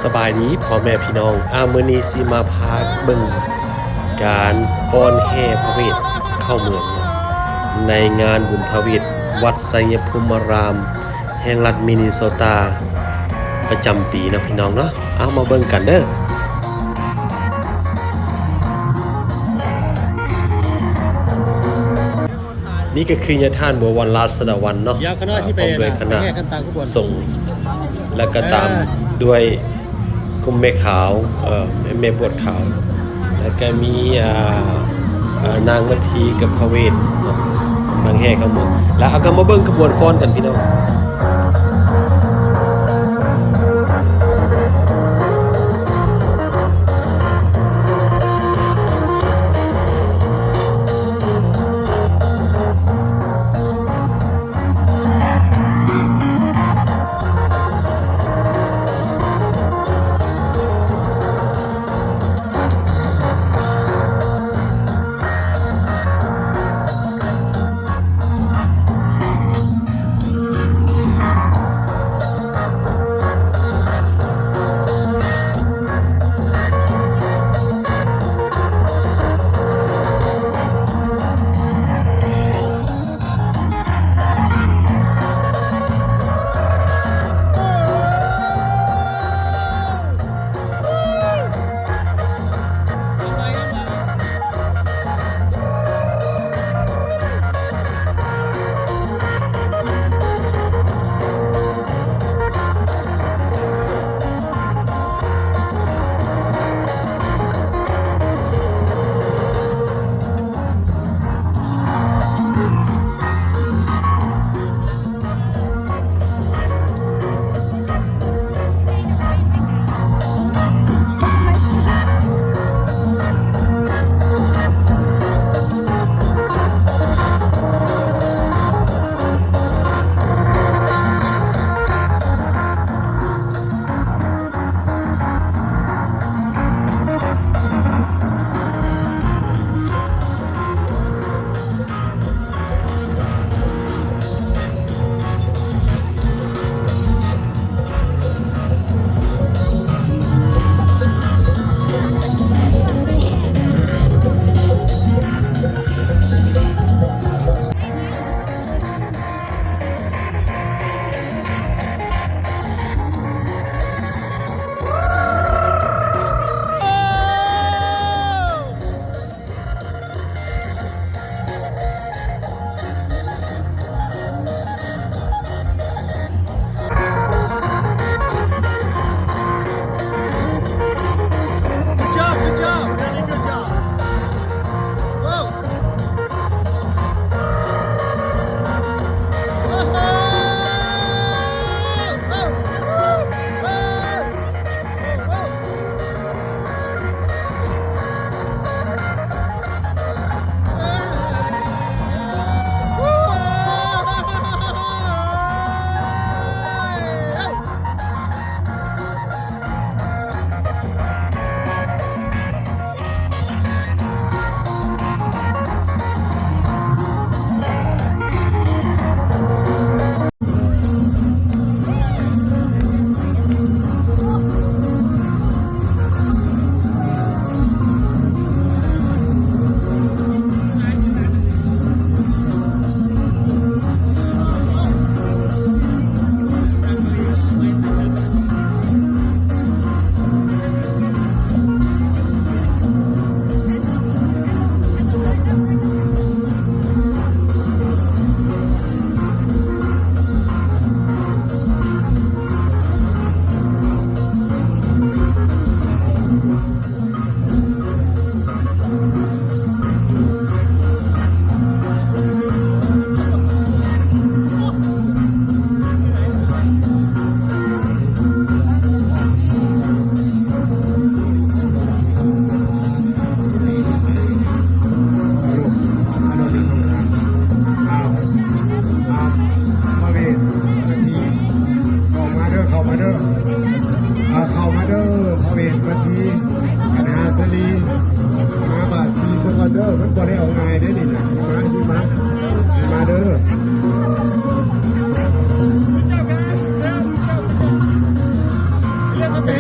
ສະບາຍດີພໍ່ແມ່ພີ່ນ້ອງ ອາ ມື້ນີ້ຊິມາພາເບິ່ງການຟ້ອນແຫ່ພະເວດເຂົ້າເມືອງ ໃນງານບຸນພະເວດວັດໄຊຍະພູມາຣາມ ແຫ່ງລັດມິນນິໂຊຕາ ປະຈຳປີເນາະພີ່ນ້ອງເນາະ. ເອົາ ມາເບິ່ງກັນເດີ້. ນີ້ກໍຄືຍາທ່ານບົວວັນ ລາຊະດາວັນເນາະ ພ້ອມດ້ວຍຄະນະສົງ ແລ້ວກໍຕາມດ້ວຍກຸ່ມແມ່ຂາວ ເອີ ແມ່ບວດຂາວ ແລ້ວກໍມີ ອ່າ ນາງມະທີກັບພະເວດເນາະ ນາງແຫ່ເຂົ້າເມືອງ ແລ້ວເຮົາກໍມາເບິ່ງຂະບວນຟ້ອນກັນພີ່ນ້ອງ.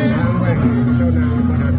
ທາງແຫວງເຈົ້ານາງປະທານ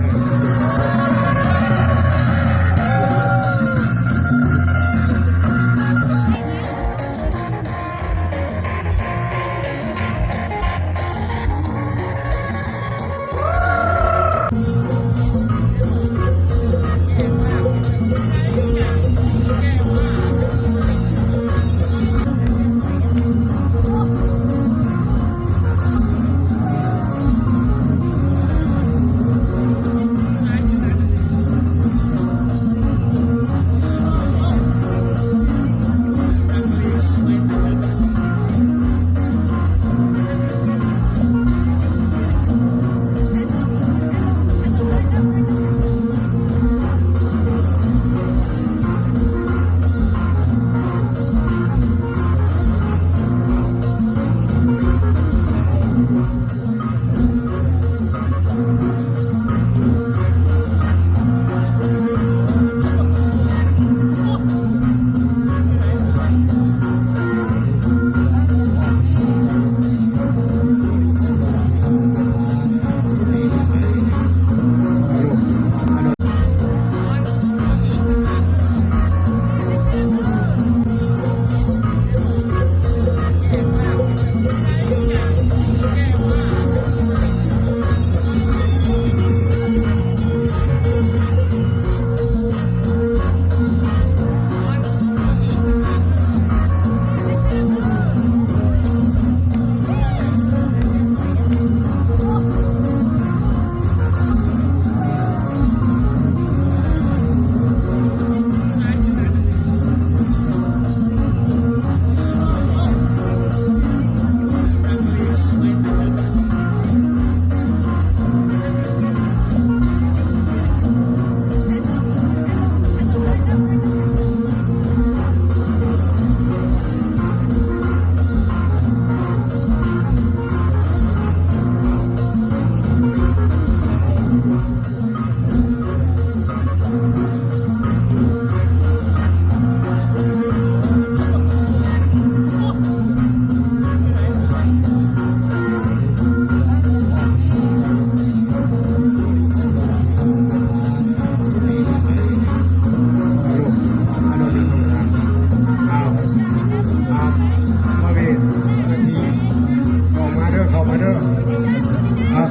ເຂົ້າມາເດີ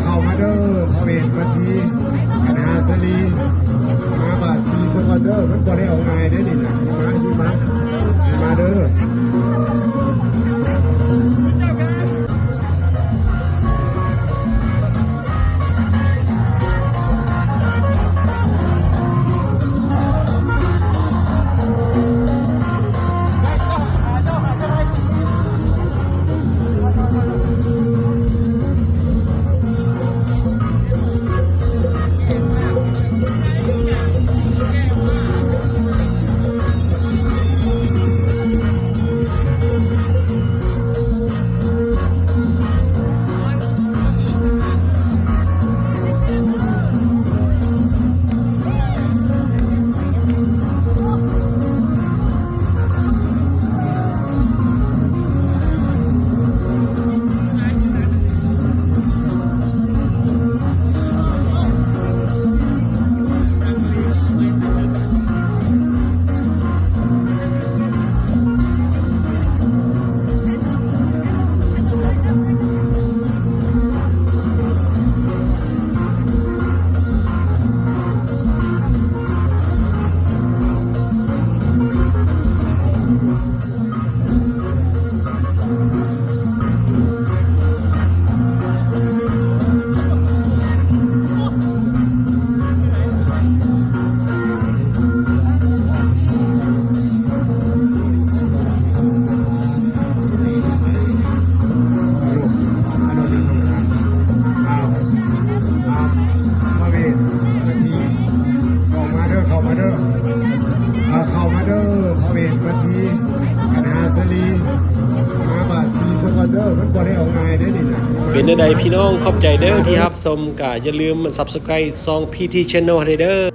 ເຂົ້າມາເດີ ພະເວດມາທີ ຄະນະສາລີ ມາບາດຊີສະກອນເດີ ມັນບໍ່ໄດ້ເອົາງ່າຍເດ້ນີ້ນະ ມາ ມາ ມາເດີ. ເຂົ້າມາເດີ ເຂົ້າມາເດີ ພະເວດມາທີ ຄະນະສາລີ ມາບາດຊີສະກອນເດີ ມັນບໍ່ໄດ້ເອົາງ່າຍເດ້ນີ້ນະ. ເປັນແນວໃດພີ່ນ້ອງ ຂອບໃຈເດີທີ່ຮັບຊົມ ກະຢ່າລືມ Subscribe ຊ່ອງ ພີທີ Channel ໃຫ້ເດີ.